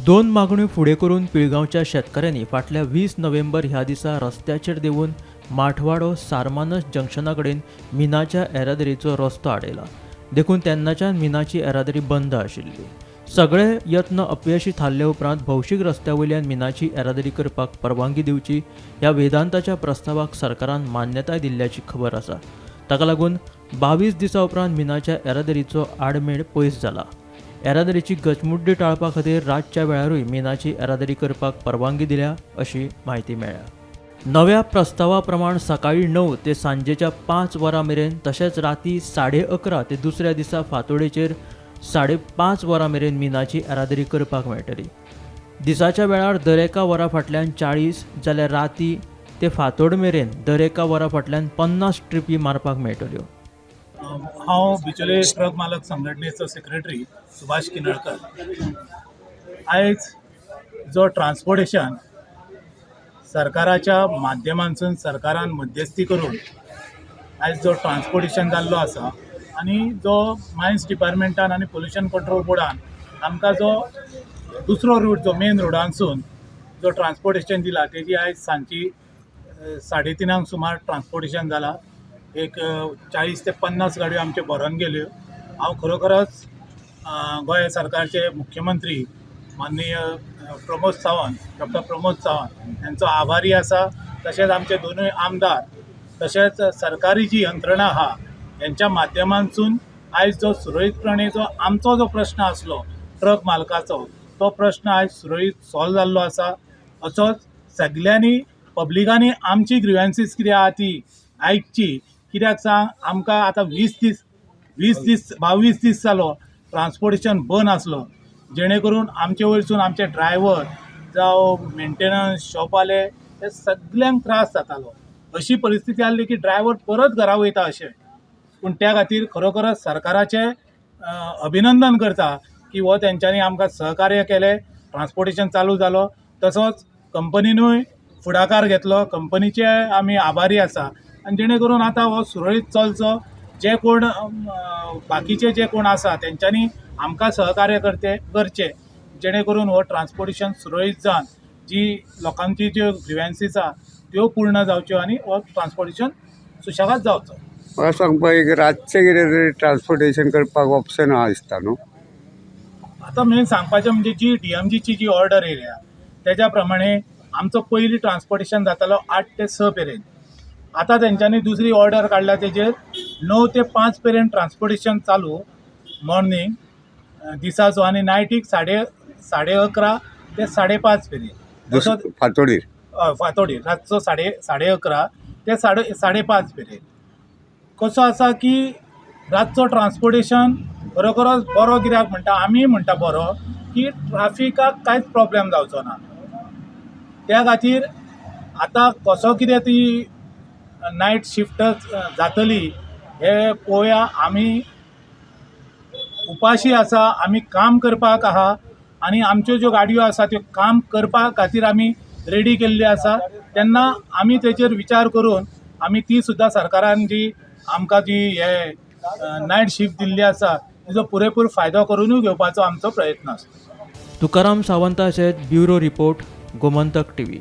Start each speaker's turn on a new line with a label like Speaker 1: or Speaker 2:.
Speaker 1: दोन मागण्यो फुडें करून पिळगांवच्या शेतकाऱ्यांनी फाटल्या 20 नोव्हेंबर ह्या दिसा रस्त्याचेर देंवून माठवाडो सारमानस जंक्शना कडेन मिनाच्या येरादारीचो रस्तो आडयला. देखून तेन्नाच्यान मिनाची येरादारी बंद आशिल्ली. सगळे यत्न अपयशी थारले उपरांत भौशीक रस्त्या वयल्यान मिनाची येरादारी करपाक परवानगी दिवची ह्या वेदांताच्या प्रस्तावाक सरकारान मान्यताय दिल्ल्याची खबर आसा. ताका लागून 22 दिसां उपरांत मिनाच्या येरादारीचो आडमेळ पयस जाला. येरादारीची गचमुड्डी टाळपा खातीर रातच्या वेळारूय मिनाची येरादारी करपाक परवानगी दिल्या अशी म्हायती मेळ्ळ्या. नव्या प्रस्तावा प्रमाण सकाळीं 9 ते सांजेच्या 5 वरां मेरेन तशेंच राती 11:30 ते दुसऱ्या दिसा फांतोडेचेर 5:30 वरां मेरेन मिनाची येरादारी करपाक मेळटली. दिसाच्या वेळार दरेका वरा फाटल्यान 40 जाल्यार राती ते फांतोड मेरेन दरेका वरा फाटल्यान 50 ट्रिपी मारपाक मेळटल्यो.
Speaker 2: हांव बिचोले ट्रक मालक संघटनेचो सेक्रेटरी सुभाष किनळकर. आयज जो ट्रान्सपोर्टेशन सरकाराच्या माध्यमांसून सरकारान मध्यस्थी करून आयज जो ट्रान्सपोर्टेशन जाल्लो आसा आनी जो मायन्स डिपार्टमेंटान आनी पोल्युशन कंट्रोल बोर्डान आमकां जो दुसरो रूट जो मेन रोडांसून जो ट्रान्सपोर्टेशन दिला तेजी आयज सांजची 3:30 सुमार ट्रान्सपोर्टेशन जाला. एक 40 ते 50 गाडयो आमच्यो भरून गेल्यो. हांव खरोखरच गोंय सरकारचे मुख्यमंत्री माननीय प्रमोद सावंत, डॉक्टर प्रमोद सावंत यांचो आभारी आसा. तशेंच आमचे दोनूय आमदार तशेंच सरकारी जी यंत्रणा आहा हेंच्या माध्यमांतसून आयज जो सुरळीतपणे जो आमचो जो प्रश्न आसलो ट्रक मालकाचो तो प्रश्न आयज सुरळीत सॉल्व जाल्लो आसा. असोच सगल्यांनी पब्लिकांनी आमची ग्रिवन्सीस कितें आहा ती आयकची. कित्याक सांग, आमकां आतां 20 दीस 22 दीस जालो ट्रान्सपोर्टेशन बंद आसलो, जेणे करून आमचे वयरसून आमचे ड्रायव्हर जावं मेंटेनन्स शॉपवाले हे सगल्यांक त्रास जातालो. अशी परिस्थिती आहली की ड्रायव्हर परत घरा वयता अशें. पूण त्या खातीर खरोखरच सरकाराचें अभिनंदन करता की हो तेंच्यांनी आमकां सहकार्य केलें, ट्रान्सपोर्टेशन चालू जालो. तसोच कंपनीनूय फुडाकार घेतलो, कंपनीचे आमी आभारी आसा आनी जेणे करून आतां हो सुरळीत चलचो. जे कोण बाकीचे जे कोण आसा तेंच्यांनी आमकां सहकार्य करचें, जेणे करून हो ट्रान्सपोर्टेशन सुरळीत जावन जी लोकांची ज्यो ग्रिवन्सीस आहा त्यो पूर्ण जावच्यो आनी हो ट्रान्सपोर्टेशन सुशेगाद जावचो.
Speaker 3: म्हाका सांगपा एक, रातचें कितें तरी ट्रान्सपोर्टेशन करपाक ऑप्शन आहा दिसता न्हू?
Speaker 2: आतां मेन सांगपाचें म्हणजे जी डीएमजीची जी ऑर्डर येयल्या तेज्या प्रमाणे आमचो पयलीं ट्रान्सपोर्टेशन जातालो 8 ते 6 मेरेन. आतां तेंच्यांनी दुसरी ऑर्डर काडल्या, तेजेर 9 ते 5 मेरेन ट्रान्सपोर्टेशन चालू मॉर्नींग दिसाचो आनी नायटीक 11:30 ते 5:30 मेरेन. असो
Speaker 3: फांतोडीर?
Speaker 2: हय, फांतोडीर रातचो 11:30 ते 5:30 मेरेन. कसो आसा की रातचो ट्रान्सपोर्टेशन खरोखरोच बरो. कित्याक म्हणटा, आमी म्हणटा बरो की ट्राफिकाक कांयच प्रॉब्लेम जावचो ना. त्या खातीर आतां कसो कितें ती नायट शिफ्ट जातली हे पळोवया. आमी उपाशी आसा, आमी काम करपाक आहा आनी आमच्यो ज्यो गाडयो आसा त्यो काम करपा खातीर आमी रेडी केल्ल्यो आसा. तेन्ना आमी तेचेर विचार करून आमी ती सुद्दां सरकारान जी आमकां जी हे नायट शिफ्ट दिल्ली आसा तिजो पुरेपूर फायदो करुनूय घेवपाचो आमचो प्रयत्न आसा.
Speaker 1: तुकाराम सावंता सयत ब्युरो रिपोर्ट, गोमंतक टीव्ही.